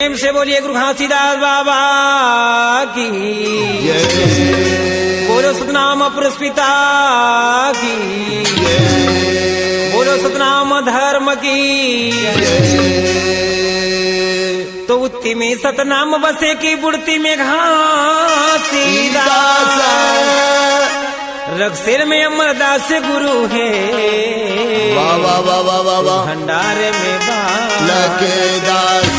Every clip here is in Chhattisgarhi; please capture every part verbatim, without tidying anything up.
प्रेम से बोलिए गुरु घासीदास बाबा की। बोलो सतनाम पुरस्पिता की। बोलो सतनाम धर्म की। तो उत्ती में सतनाम बसे की बुड़ती में घासीदास। रघुसेर में अमरदास गुरु हे। वाह, वाह, वाह, वाह, वाह, वाह। भंडार में बालक दास।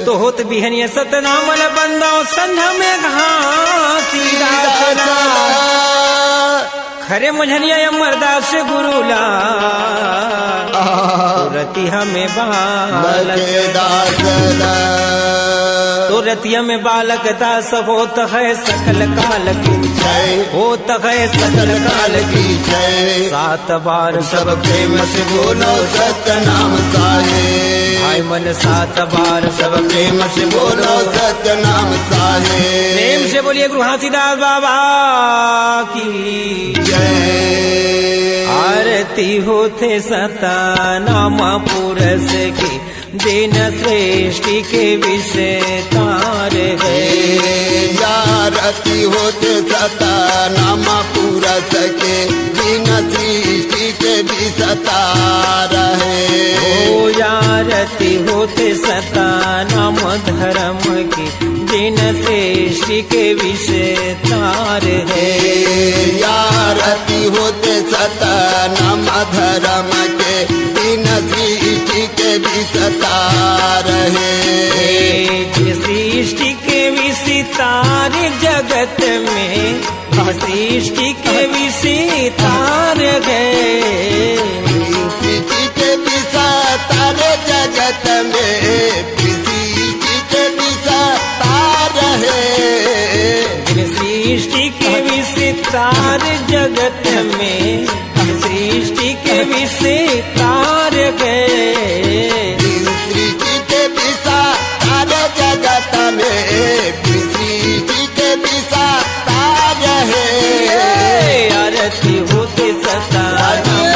तो होत बिहनिया सतनाम ल बंदव संझा में घासीदास। खरे मंझनिया अमरदास गुरु ला। आहा। तो रतिया में बालक दास। तो रतिया में बालक दास होत है सकल काल की जय। होत है सकल काल की जय। सात बार सब प्रेम से बोलो सतनाम साहेब। भाई मन सात बार सब प्रेम से बोलो सतनाम साहेब। प्रेम से बोलिए गुरु घासीदास बाबा की जय। आरती होथे सतनाम पुरस की, दीन सृष्टि के विस्तार हे। आरती होथे सतनाम पुरस के, दीन सृष्टि के विस्तार हे। ओ आरती होथे सतनाम धर्म की, दीन सृष्टि के विस्तार हे। आरती होथे सतनाम धर्म के, दीन सृष्टि के विस्तार हे। हे सृष्टि के विस्तार जगत में, सृष्टि के विस्तार हे। सृष्टि के विस्तार जगत में, सृष्टि के विस्तार हे। सृष्टि के विस्तार जगत में, सृष्टि के विस्तार हे। सृष्टि के विस्तार जगत में, सृष्टि के विस्तार हे। आरती होथे सतनाम,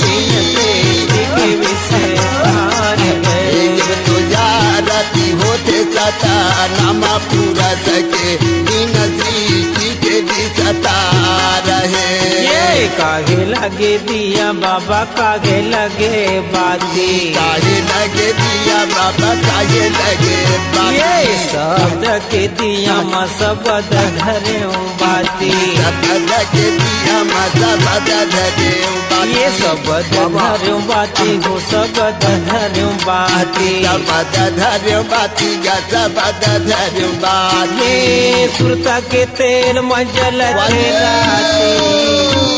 दीन सृष्टि के विस्तार हे। जब तो आरती होथे सतनाम पुरस के, दीन सृष्टि के विस्तार हे। ये काहे लगे दिया बाबा, काहे लगे बाती। काहे लगे दिया बाबा, काहे लगे बाती। ये शब्द के दिया म शब्द धरे बाती। शब्द के दिया म शब्द धरे बाती। ये शब्द धरे बाती, हो शब्द धरे बाती। शब्द धरे बाती, गा शब्द धरे बाती। ये सुरता के तेल म जलथे राती,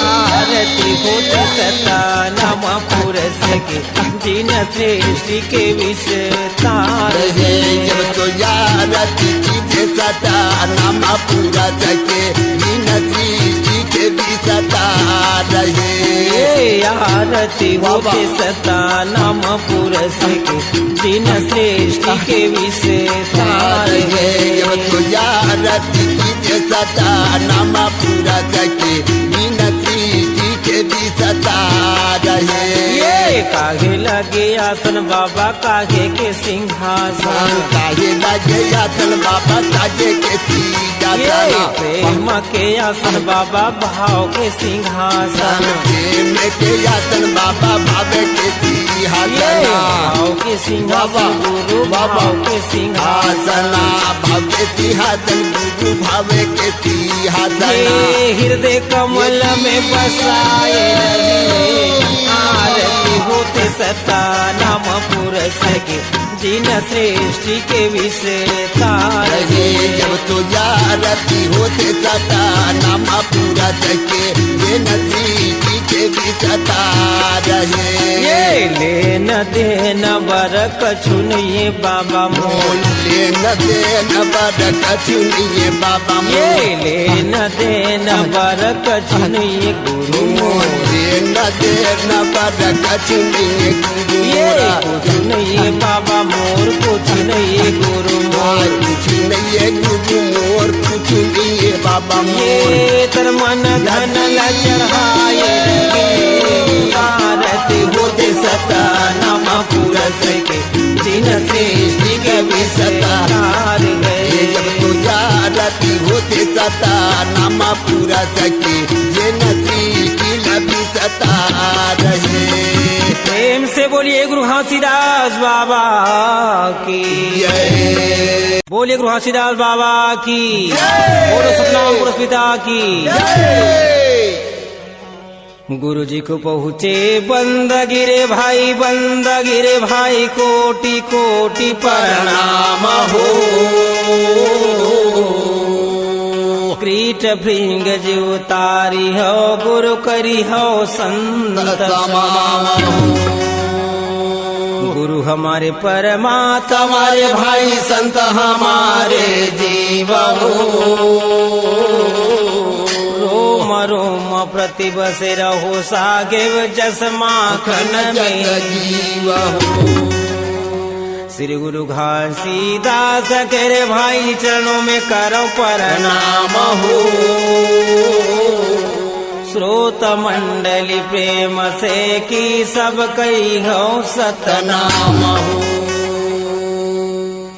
आरती होथे सतनाम पुरस के, दीन सृष्टि के विस्तार हे। जब तो आरती कीजे सतनाम पुरस के, दीन सृष्टि के विस्तार हे। ये आरती होथे सतनाम पुरस के, दीन सृष्टि के विस्तार हे। जब तो आरती कीजे सतनाम पुरस के, दीन सृष्टि के विस्तार हे। ये काहे लगे आसन बाबा, काहे के सिंहासन। काहे लगे आसन बाबा, काहे के सिंहासन। ये प्रेम के आसन बाबा, भाव के सिंहासन। प्रेम के आसन बाबा, भाव के सिंहासन। ये भाव के सिंहासन, गुरु भाव के सिंहासन। भाव के सिंहासन, गुरु भाव के सिंहासन। ये हृदय कमल में बसाए रहे, आरती होथे सतनाम पुरस के, दीन सृष्टि के विस्तार हे। जब तो आरती होथे सतनाम पुरस के, दीन सृष्टि के विस्तार हे। ये लेन देन बर कछु नइये बाबा मोर। लेन देन बर कछु नइये बाबा मोर। ये लेन देन बर कछु नइये गुरु मोर। लेन देन बर कछु नइये गुरु मोर। ये कुछु नइये बाबा मोर, कुछु नइये गुरु मोर। कुछु नइये गुरु मोर, कुछु नइये बाबा मोर। ये तन मन धन ला चढ़ाए रहे, आरती होथे सतनाम पुरस के, इन सृष्टि के विस्तार हे। जब तुझा आरती होथे सतनाम पूरा सके, जेन सृष्टि ला विस्तार हे। प्रेम से बोलिए गुरु घासीदास बाबा की जय। बोलिए गुरु घासीदास बाबा की जय। बोलो सतनाम पुरुष पिता की जय। गुरु जी को पहुँचे बंदगी रे भाई, बंदगी रे भाई, कोटि कोटि प्रणाम हो। कृत भृंग जी उतारी हो, गुरु करी हो संत समान हो। गुरु हमारे परमात्मा रे भाई, संत हमारे जीव हो। रोम रोम प्रति बसे रहो साहेब, जस माखन में जीव हो। श्री गुरु घासीदास के रे भाई, चरणों में करो प्रणाम हो। श्रोत मंडली प्रेम से की, सब कही हो सतनाम हो।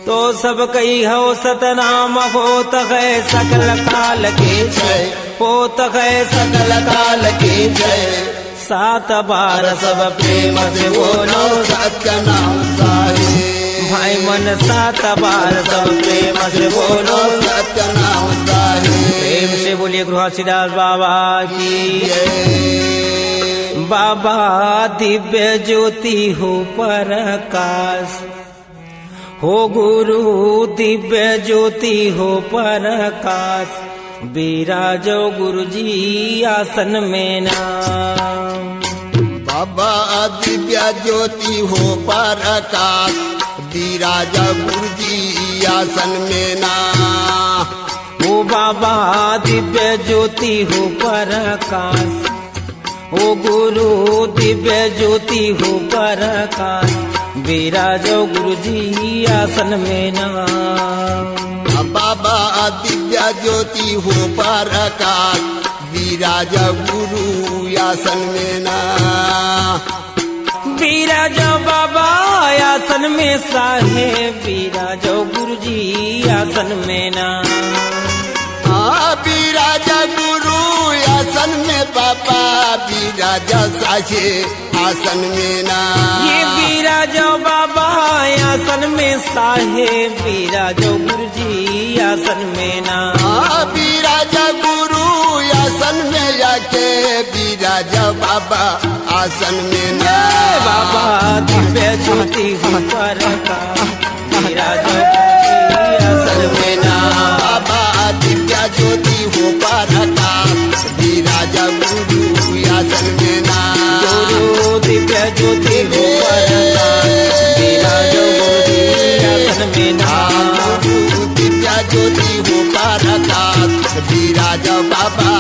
तो सब कही हो सतनाम होत है सकल काल के जय, होत है सकल काल के जय। सात बार सब प्रेम से बोलो सतनाम साहेब। भाई मन सात बार सब प्रेम से बोलो सतनाम साहेब। प्रेम से बोलिए गुरु घासीदास बाबा की जय। बाबा दिव्य ज्योति हो प्रकाश, हो गुरु दिव्य ज्योति हो प्रकाश, विराजो गुरु जी आसन में ना। बाबा दिव्य ज्योति हो प्रकाश, विराजो गुरु जी आसन में ना। ओ बाबा दिव्य ज्योति हो प्रकाश, ओ गुरु दिव्य ज्योति हो प्रकाश, विराजो गुरु जी आसन में ना। बाबा दिव्य ज्योति हो प्रकाश, विराजो गुरु आसन में ना। विराजो बाबा आसन में साहेब, विराजो गुरु जी आसन में ना। हाँ, विराजो गुरु आसन में बाबा, विराजो साहेब आसन में ना। ये विराजो बाबा आसन में साहेब, विराजो गुरु जी आसन में ना। हाँ, विराजो गुरु आसन में आके, विराजो बाबा आसन में ना। जय बाबा दिव्य ज्योति हो प्रकाश, विराजो गुरु जी आसन में ना। बाबा दिव्य ज्योति हो प्रकाश, विराजो गुरु आसन में ना। गुरु दिव्य ज्योति हो प्रकाश, विराजो गुरु जी आसन में ना। गुरु दिव्य ज्योति हो प्रकाश, विराजो बाबा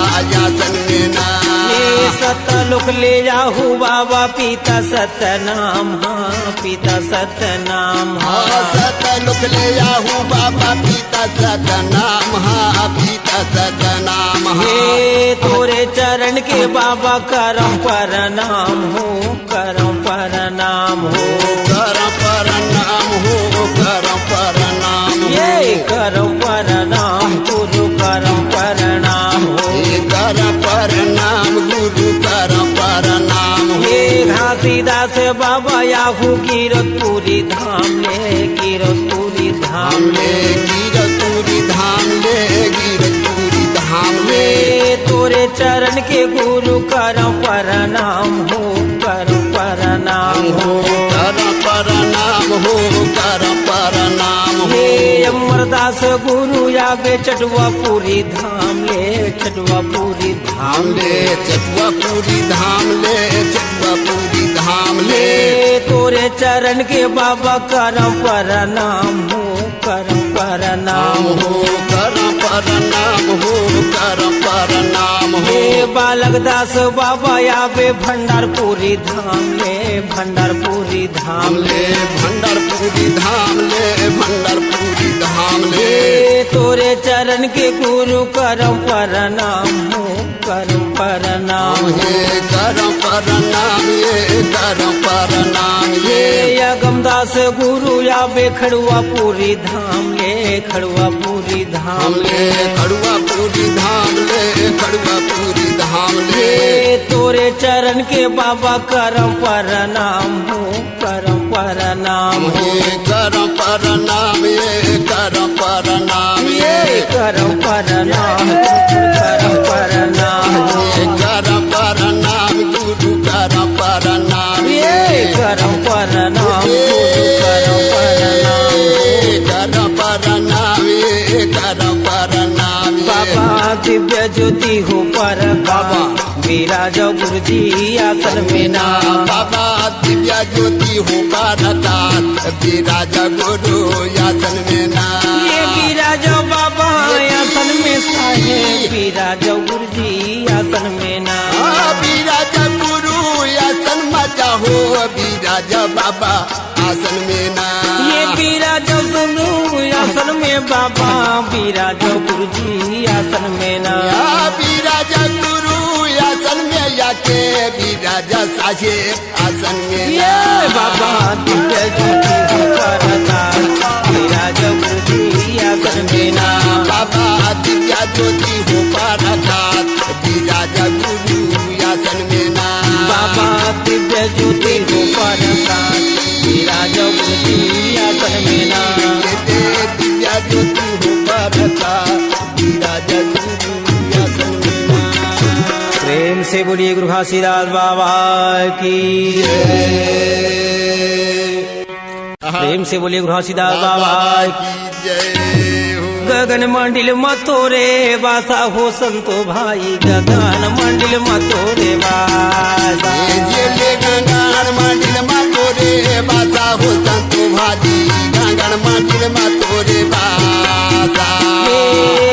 आसन में ना। ये सतलोक ले जाहू बाबा पिता सतनाम, हाँ पिता सतनाम, हाँ। हाँ, सतलोक ले जाहू बाबा पिता सतनाम, हाँ पिता सतनाम, हाँ। हे तोरे चरण के बाबा करम प्रणाम हो, करम प्रणाम हो। करम प्रणाम हो, करम प्रणाम हो। ये करम प्रणाम गुरु करम प्रणाम हो। ये करम प्रणाम गुरु करम प्रणाम हो। ये घासीदास बाबा आहू गिरतपुरी धाम ले, गिरतपुरी धाम ले। गिरतपुरी धाम ले, गिरतपुरी धाम ले। ये तोरे चरण के गुरु करम प्रणाम हो, करम प्रणाम हो। करम प्रणाम हो, करम प्रणाम हो। हे अमरदास गुरु आबे चटुआपुरी धाम ले, चटुआपुरी धाम ले, चटुआपुरी धाम ले, चटुआपुरी धाम ले। हे तोरे चरण के बाबा करम प्रणाम हो, करम प्रणाम हो। करम प्रणाम हो, करम प्रणाम हो। हे बालक दास बाबा आबे भंडारपुरी धाम ले, भंडारपुरी धाम ले। भंडारपुरी धाम ले, भंडारपुरी धाम ले। हे तोरे चरण के गुरु करम प्रणाम हो, करम प्रणाम। हे करम प्रणाम, ये करम प्रणाम, ये। ये अगमदास गुरु आबे खड़ुआ पूरी धाम ले, खड़ुआ पूरी धाम हम ले, ले। खड़ुआ पूरी धाम ले, खड़ुआ पूरी धाम ले। ये तोरे चरण के बाबा करम प्रणाम हो। करम प्रणाम। हे करम प्रणाम, ये करम प्रणाम, ये करम प्रणाम, करम प्रणाम। ये करम प्रणाम, गुरु करम प्रणाम, ये करम प्रणाम, गुरु करम प्रणाम। ये करम प्रणाम, ये करम प्रणाम, ये बाबा दिव्य ज्योति हो प्रकाश। बाबा। विराज गुरु जी आसन में ना। बाबा दिव्य ज्योति हो प्रकाश, विराज गुरु आसन में ना। ये विराज बाबा आसन में साहेब, विराज गुरु जी आसन में ना। हाँ, विराज गुरु आसन में जा हो, विराज बाबा आसन में ना। ये विराज गुरु आसन में बाबा, विराज गुरु जी आसन में ना। या विराज गुरु आसन में या के विराज साहेब आसन में ये ना। बाबा दिव्य ज्योति हो प्रकाश, विराज गुरु जी आसन में ना। बाबा दिव्य ज्योति हो प्रकाश, विराज गुरु आसन में ना। बाबा दिव्य ज्योति हो प्रकाश, विराज गुरु जी आसन में ना। ये दिव्य ज्योति हो प्रकाश, विराज गुरु आसन में ना। प्रेम से बोलिए गुरु घासीदास बाबा की जय। प्रेम से बोलिए गुरु घासीदास बाबा की जय हो। गगन मंडिल म तोरे बासा हो संतो भाई, गगन मंडिल म तोरे बासा। ये ले गगन मंडिल म तोरे बासा हो संतो भाई, गगन मंडिल म तोरे बासा। ये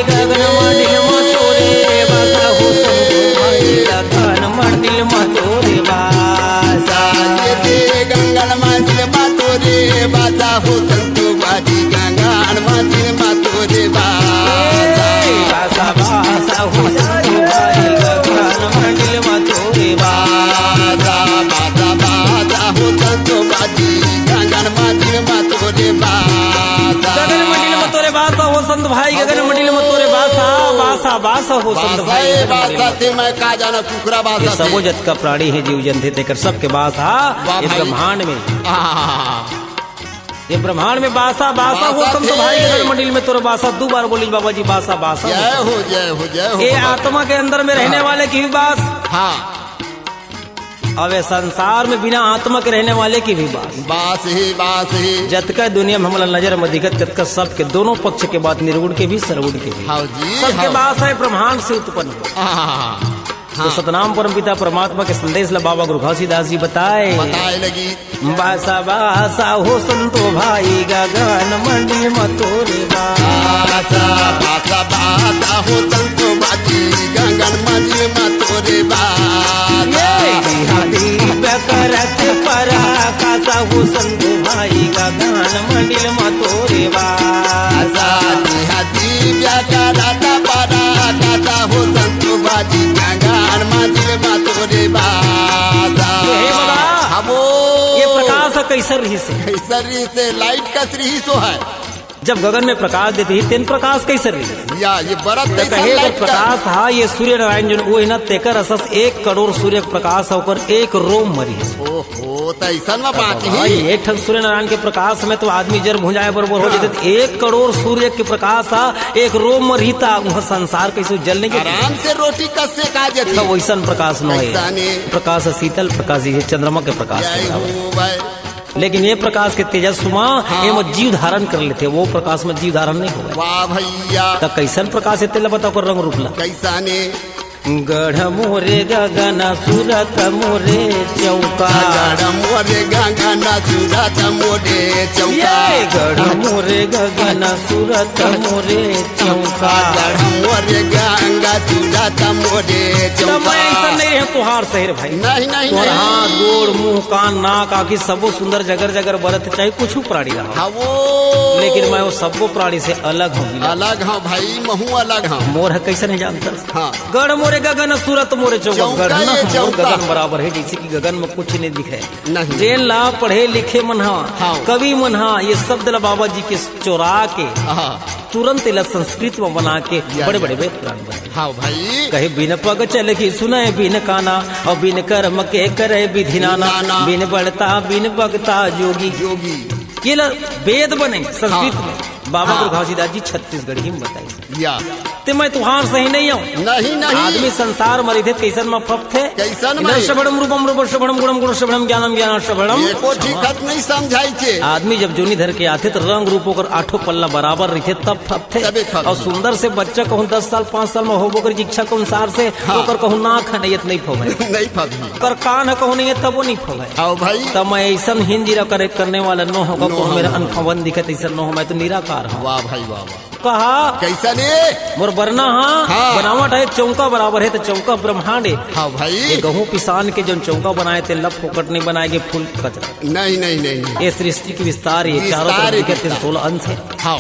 गगन मंडिल म तोरे बासा हो संतो भाई, गगन मंडिल म तोरे बासा। ये दे गंगन मंदिर मा तोरे बासा हो संतो बाजी, गंगन मंदिर मा तोरे बासा। ए, बासा, बासा हो संतो बाजी, गगन मंदिर मा तोरे बासा। बासा, बासा हो संतो बाजी, गंगन मंदिर मा तोरे बासा। गगन मंदिर मा तोरे बासा हो संत भाई, गगन मंदिर मा तोरे बासा, बासा, बासा हो संत बासा, भाई, ए गगन मंदिर बासा मा ते मैं का जाना कुकरा ये बासा सबो ते। जतका प्राणी हे, जीव जंतु हे, तेकर सबके बासा वाह ये भाई। ब्रह्मांड में। आहा। ये ब्रह्मांड में बासा, बासा हो बासा संत भाई, थे। गगन मंडिल में तोर बासा, दू बार बोली बाबा जी, बासा, बासा हो जय संत। हो, जय हो, जय हो ए बाबा। आत्मा के अंदर में रहने हाँ। वाले की भी बास। हाँ। अब ये संसार में बिना आत्मा के रहने वाले की भी बास। बास ही, बास ही। जतका दुनिया में हमला नजर में दिखत, ततका सबके दोनों पक्ष के बात, निर्गुण के भी, सर्वगुण के भी। हाँ जी, सबके हाँ। बास हे ब्रह्मांड से उत्पन्न हुआ। हाँ। तो हाँ। सतनाम परमपिता परमात्मा के संदेश ला बाबा गुरु घासीदास जी बताए। बताए लगी। बासा बासा हो संतो भाई गगन मंडिल म तोरे बासा। बासा बासा हो संतो बाजी गगन मंडिल म तोरे बासा। ये दिहा दीप करत पराकासा हो संतो भाई गगन मंडिल म तोरे बासा। दिहा दीप करत पराकासा हो संतो बाजी गगन मंडिल म तोरे बासा। हे बाबा, हाँ बोल। ये प्रकाश कैसन रहिस हे? कैसन रहिस हे? लाइट कस रहिस हे। जब गगन में प्रकाश देत रहिस, तेन प्रकाश कैसन रहिस? या, ये बरत त कहे, लाइट का प्रकाश हा, ये सूर्य नारायण जो वो हे ना, तेकर असस एक करोड़ सूर्य के प्रकाश हा, ओकर एक रोम म रहिस। ओहो, त ऐसन में बात बाबा, ही। एक ठन सूर्य नारायण के प्रकाश में तो आदमी जर भुंजाए बरोबर हो हाँ। जाते, त एक करोड़ सूर्य के प्रकाश हा, एक रोम म रहिता, वहाँ संसार कैसे जल नहीं गिरता? आराम से रोटी कस सेका जाती। त वैसन प्रकाश न हे। कैसा ने? प्रकाश शीतल प्रकाश जी हे, चंद्रमा के प्रकाश जय के बराबर। हो भाई। लेकिन ये प्रकाश के तेजस्व मा हाँ। एमा जीव धारण कर लेथे, वो प्रकाश मा जीव धारण नहीं होवय। वाह भैया। त कैसन प्रकाश हे, तेला बता ओकर रंग रूप ला। कैसा ने? गढ़ मोरे गगन सूरत मोरे चौका। गढ़ मोरे गगन सूरत मोरे चौका। ये गढ़ मोरे गगन सूरत मोरे चौका। गढ़ मोरे गंगा सूरत मोरे त चौका। मैं ऐसा नहीं रहूं, तोहार सही रे भाई। नहीं, नहीं, तोहर नहीं। हाथ, गोड़, मुंह, कान, नाक, आँखी सबो सुंदर जगर जगर बरत, चाहे कुछ प्राणी रहा। हाँ, वो। लेकिन मैं वो सबो प्राणी से अलग हूँ बिना। अलग हूँ भाई, महू अलग हूँ। मोर ह कैसन हे जानथस? हाँ। गढ़ मोरे गगन, सूरत मोरे चौका। चौका गढ़ ना ये मोर चौका। गगन बराबर हे, जैसे कि गगन में कुछ नहीं दिखे। नहीं। जेन ला पढ़े लिखे मन हा, हाँ। कवि मन हा, ये शब्द ला बाबा जी के चोरा के हाँ। तुरंत एला संस्कृत में बना के या, बड़े या। बड़े वेद पुराण बने। हाँ भाई। कहे बिन पग चलही सुनय बिन काना, अउ बिन कर्म के करय विधि नाना। नाना। बिन बड़ता बिन बगता जोगी। जोगी। ये ला वेद बने संस्कृत हाँ। में। बाबा हाँ। गुरु घासीदास जी छत्तीसगढ़ी में बताई। या। ते मैं तुहार सही नहीं हूँ। नहीं, नहीं। आदमी संसार में रहिथे, कैसन में फपथे? कैसन में? इधर श्रवणम रूपम रूप श्रवणम गुणम गुण श्रवणम ज्ञानम ज्ञान श्रवणम। एको ठीक हत नहीं समझाई छे। आदमी जब जोनी धर के आथे, तो रंग रूप ओकर आठों पल्ला बराबर रहिथे, तब फपथे। तबे फपथे। अउ सुंदर से बच्चा कहूँ दस साल, पाँच साल में होबो कर, इच्छा के अनुसार से हाँ। ओकर कहूँ नाक ह नहीं, नहीं फबे। नहीं फबे। ओकर कान ह कहूँ नहीं है, तब वो नहीं फबे। आओ भाई। तब मैं ऐसन हिंजिरा करे, करने वाला नो होगा, नो कहूँ मेरा होगा। अनफवन दिखे, तैसन नो हो, मैं तो निराकार हूँ। वाह भाई, वाह, वाह। कहा? कैसन हे? मोर बरना हा, हाँ। बनावट हे चौका बराबर हे, त चौका ब्रह्मांड हे। हाँ भाई। ये गहूं पिसान के जोन चौका बनाए, तेला फोकट नहीं बनाए गे, फूल कचरा। नहीं, नहीं, नहीं, नहीं। ये सृष्टि के विस्तार हे, चारों विस्तार तरफ हे, दिखे, विस्तार। तीन सौ सोलह अंश हे। हाँ।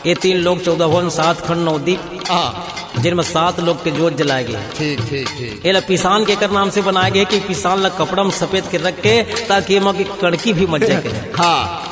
ये तीन लोक, चौदह भुवन, सात खंड, नौ दीप, हाँ। जिनमें सात लोक के जोत जलाए गे। ठीक, ठीक, ठीक। एला पिसान के एकर नाम से बनाए गे कि पिसान ला कपड़ा में सफेद के रख के, ताकि एमा की कणकी भी मत जाए के। हाँ।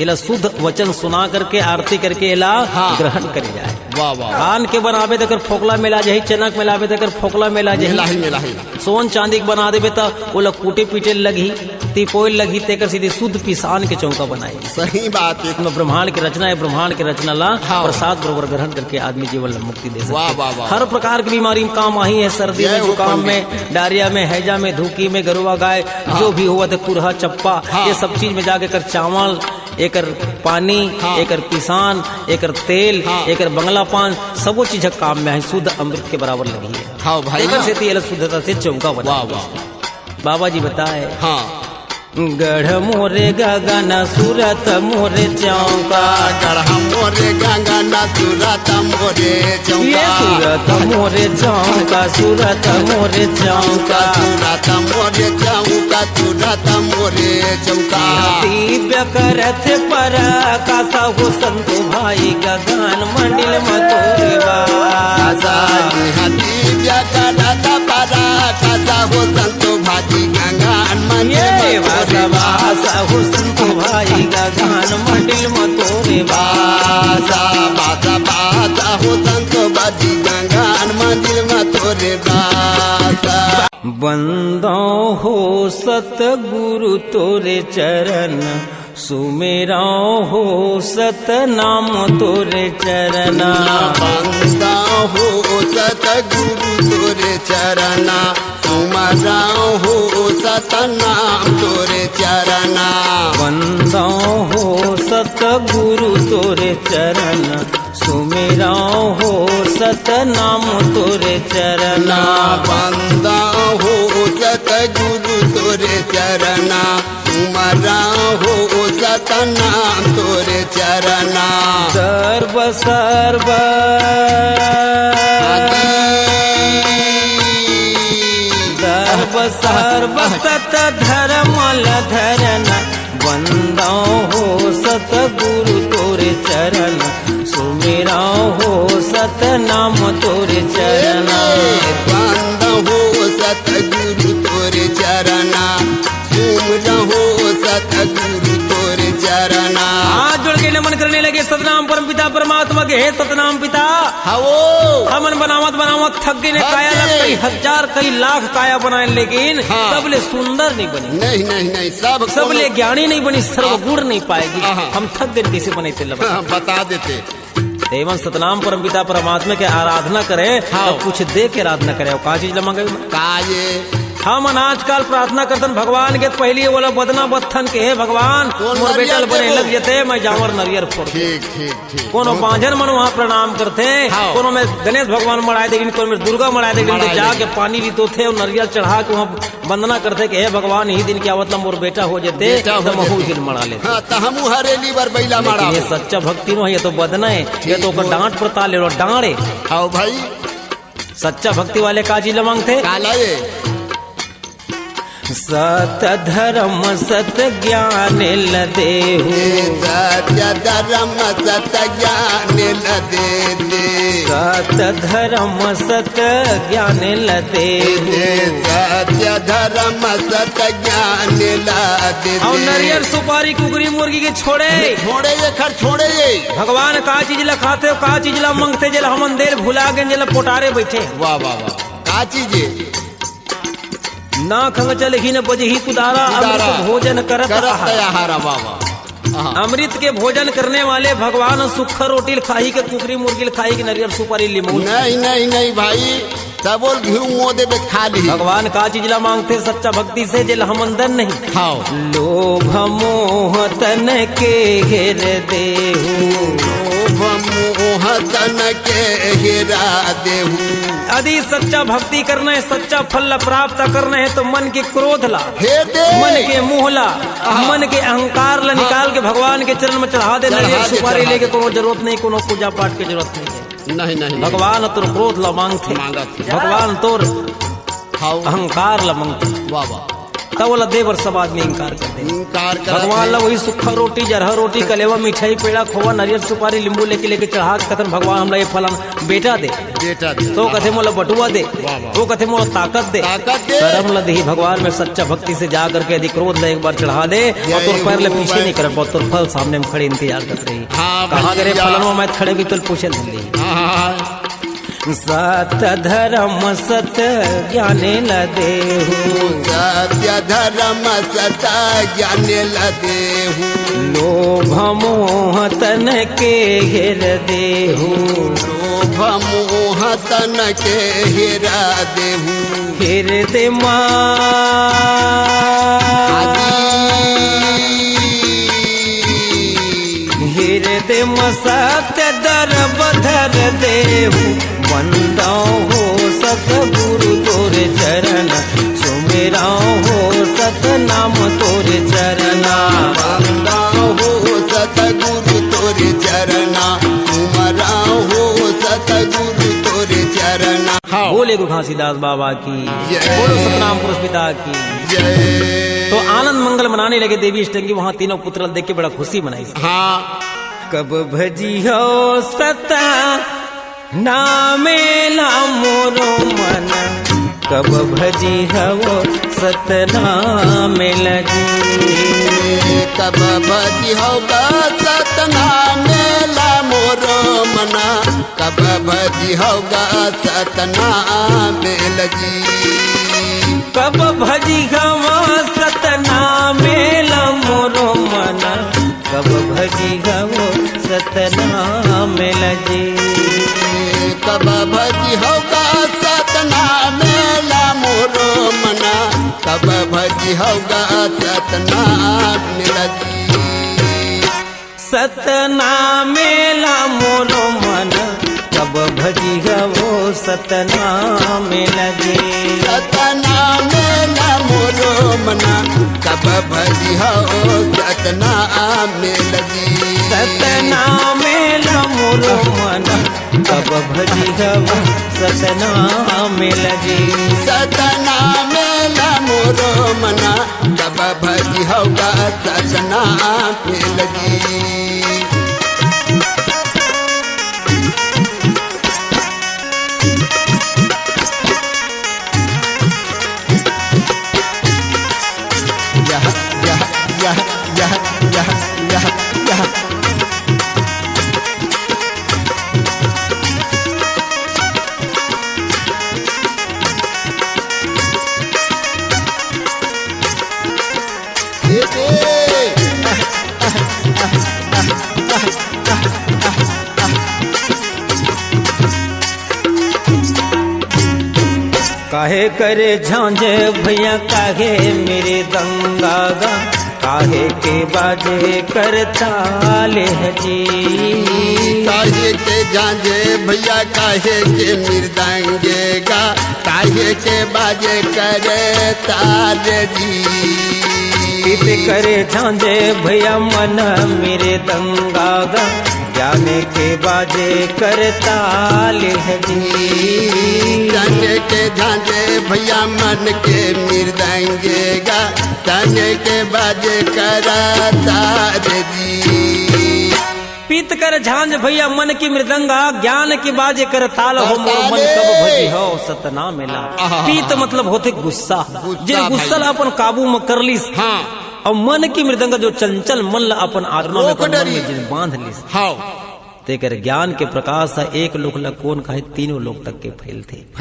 एला शुद्ध वचन सुना करके, आरती करके एला हाँ। ग्रहण करे जाए। वाह, वाह, वाह। धान के बनाबे त एकर फोकला मेला जाही, चना के मिलाबे त एकर फोकला मेला जाही। मेलाही, मेलाही। सोन चांदी के बना देबे त ओला कूटे पीटे लगही, तिपोय लगही, तेकर सेती शुद्ध पिसान के चौका बनाए। सही बात हे। इसमें ब्रह्मांड के रचना हे, ब्रह्मांड के रचना ला हाँ। प्रसाद बरोबर ग्रहण करके आदमी जीवन ला मुक्ति दे सकथे। वाह, वाह, वाह। हर प्रकार के बीमारी में काम आही हे, सर्दी जय में, हो जुकाम पंडित। में, डायरिया में, हैजा में, धुकी में, गरुआ गाय, हाँ। जो भी होवत हे, कुरहा, चप्पा, हाँ। ये सब चीज में जाके एकर चावल, एकर पानी, हाँ। एकर पिसान, एकर तेल, हाँ। एकर बंगला पान, सबो चीज ह काम में आही, शुद्ध अमृत के बराबर लगही हे। हाँ भाई, एकर हाँ। सेती एला शुद्धता से चौका बना वाह, वाह। बाबा जी बताए। हाँ। गढ़ मोरे गगन सूरत मोरे चौका। गढ़ मोरे गगन सूरत मोरे चौका। ये सूरत मोरे चौका, सूरत मोरे चौका। सूरत मोरे चौका, सूरत मोरे चौका। दिव्य करत परकास हो संत भाई गगन मंडिल म तोरे वास। आसा दिव्य करत परकास हो संत भाई गगन मंडिल ये म तोरे वास। वास हो संत भाई गगन मंडिल म तोरे वास। वास, वास, वास हो संत भाई गगन मंडिल म तोरे वास। बंदो हो सतगुरु तोरे चरण, सुमेरौं हो सतनाम तोरे चरना। बंदौं हो सतगुरु तोरे चरना, सुमेरौं हो सतनाम तोरे चरना। बंदौं हो सतगुरु तोरे चरना, सुमेरौं हो सतनाम तोरे चरना। बंदौं हो सतगुरु तोरे चरना, सुमेरौं हो सतनाम तोरे चरना। सर्व सर्व सर्व सर्व सत धर्म ल धरना। बंदौं हो सतगुरु तोरे चरना, सुमेरौं हो सतनाम तोरे चरना। बंदौं हो सतगुरु तोरे चरना, सुमेरौं हो सतगुरु तोरे चरना। हाथ जोड़ के नमन करने लगे सतनाम परमपिता परमात्मा के। हे सतनाम पिता, हाँ वो। हमन बनावत बनावत थक गे, थक काया गे। लग कई हजार कई लाख काया बनाए, लेकिन हाँ। सबले सुंदर नहीं बनी। नहीं, नहीं, नहीं, सब सबले कोनो ज्ञानी नहीं बनी, सर्वगुण नहीं पाएगी। हाँ, हाँ। हम थक गे, कैसे बने तेला बता। हाँ, बता देते। देवन सतनाम परमपिता परमात्मा के आराधना करे, हाँ। तो कुछ दे के आराधना करे। अउ का चीज ला मंगे? का ये? हमन आजकल प्रार्थना करथन भगवान के, त पहिली ओला बदना बदथन के, "हे भगवान, कोन मोर बेटा ल बने लग जते, मैं जांवर नरियर फोड़।" ठीक, ठीक, ठीक। कोनो बांझन मन वहाँ प्रणाम करथे, हाँ। कोनो में गणेश भगवान मड़ाए देगिन, कोनो में दुर्गा मड़ाए देगिन, मड़ाए जाके देगिन। पानी रितोथे अउ नरियर चढ़ा के वहाँ वंदना करथे कि हे भगवान, इही दिन के आवत ला मोर बेटा हो जते, बेटा हो त महू जते। दिन मड़ा लेते। हाँ, त हमू हरेली बर बइला लेकिन मड़ाबो। ये सच्चा भक्ति नो हे, ये तो बदना हे, ये ठीक तो ओकर बोल। डांट पड़ताल हे, डांड़ हे। आओ भाई। सच्चा भक्ति वाले का चीज ल मांगथे? काला ये? सत धर्म सत ज्ञान ल देहू। सत्य धर्म सत ज्ञान ल दे दे। सत धर्म सत ज्ञान ल देहू। सत्य धर्म सत ज्ञान ल दे दे। अउ नरियर सुपारी कुकरी मुर्गी के छोड़े। छोड़े ये खर छोड़े ये। भगवान का चीज ल खाथे, का चीज ल मांगथे, जेला हमन देर भुला गेन, जेला पोटारे बैठे। वाह, वाह, वाह। का चीज ये? ना खंग चलही न बजही कुदारा, कुदारा। अमृत भोजन करत करत आहार। आहार, वाह, वाह। हाँ। अमृत के भोजन करने वाले भगवान सुक्खा रोटी ल खाही के कुकरी मुर्गी ल खाही के नरियर सुपारी लीमू ल? नहीं, नहीं, नहीं भाई, तबो ल घिउ मोदे बेत खा ली। भगवान का चीज ला मांगथे सच्चा भक्ति से, जेला हमन दन नहीं? हाँ। लोभ मोह तन के घेर देहू। लोभ मोह तन के घेरा देहू। यदि सच्चा भक्ति करना है, सच्चा फल ला प्राप्त करना है, तो मन के क्रोध ला, हे दे। मन के मोह ला, हाँ। मन के अहंकार ला हाँ। निकाल के भगवान के चरण में चढ़ा दे। चढ़ा नरियर दे, सुपारी चढ़ा लेके दे। कोनो जरूरत नहीं, कोनो पूजा पाठ के जरूरत नहीं है। नहीं, नहीं, नहीं। भगवान तोर क्रोध ला मांगथे। मांगत हे। भगवान तोर हाँ। अहंकार ला मांगथे। वाह, वाह। तब ओला दे बर सब आदमी इंकार कर दे। इंकार करत भगवान हे। ला वही सुक्खा रोटी, जरहा रोटी, कलेवा, मिठाई, पेड़ा, खोवा, नरियर, सुपारी, लीमू लेके, लेके चढ़ा के कथन, "भगवान, हमला ये फलाना बेटा दे।" बेटा दे। तो कथे, "मोला बटुआ दे।" वाह, वाह। वो कथे, "मोला ताकत दे।" ताकत दे। करम ला देही भगवान में सच्चा भक्ति से जा करके यदि क्रोध ला एक बार चढ़ा दे, अउ तोर पैर ले पीछे नहीं करत, तोर फल सामने में खड़े इंतजार करत रही। हाँ, कहाँ भैया। करे फलनवा, मैं खड़े भी तो पूछे धन ली। हाँ, हाँ, हाँ। सत धर्म सत ज्ञान ल देहू। सत्य धर्म सत ज्ञान ल देहू। लोभ मोह तन के घेर देहू। लोभ मोह तन के घेरा देहू। घेर दे माँ। आदि। घेर दे माँ सत्य दरब धर देहू। वंदौ हो सतगुरु तोरे चरण, सुमिरौ हो सतनाम तोरे चरना। वंदौ हो सतगुरु तोरे चरना, सुमिरौ हो सतगुरु तोरे चरना। हाँ। बोले गुरु घासीदास बाबा की, जय। बोलो सतनाम पुरुष पिता की। जय। तो आनंद मंगल मनाने लगे देवी अष्टंगी, वहां तीनों पुत्र देख के बड़ा खुशी मनाई। हाँ। कब भजी हो सतनाम ल मोरो मन, कब भजी हो सतनाम ल जी। कब भजी हो गा सतनाम ल मोरो मन, कब भजी हो गा सतनाम ल जी। कब भजी हो सतनाम ल मोरो मन, कब भजी हो सतनाम ल जी। कब भजी हो गा सतनाम ल मोरो मन, कब भजी हो गा सतनाम ल जी। सतनाम ल मोरो मन, कब भजी हो सतनाम ल जी। सतनाम ल मोरो मन, कब भजी हो सतनाम ल जी। सतनाम ल मोरो मन, कब भजी हो सतनाम ल जी। सतनाम ल मोरो मन, कब भजी हो गा सतनाम ल जी। यह, यह, यह, यह, यह, यह, यह। काहे करे झांझे भैया, काहे मेरे दंगा गा, काहे के बाजे कर ताले है जी। काहे के झांझे भैया, काहे के मृदंगे गा, काहे के बाजे करे ताले जी। कित करे झांझे भैया मन मेरे दंगा गा, ज्ञान के बाजे करताल हे जी। तन के झांझे भैया मन के मृदंगे गा, तन के बाजे करताल जी। पीत कर झांझ भैया मन की मृदंगा, ज्ञान की बाजे करताल हो मोर मन कब भजी हो सतना मेला। आहा। पीत मतलब होथे गुस्सा, गुस्सा जिन गुस्सा भाई। ला अपन काबू म कर लिस। हाँ। अउ मन की मृदंगा जो चंचल मन ला अपन आत्मा में, रोक अपन मन डरी। में जिन बांध लिस। हाँ। तेकर ज्ञान के प्रकाश ह एक लोक ल कोन कहे, तीनों लोक तक के फैलथे।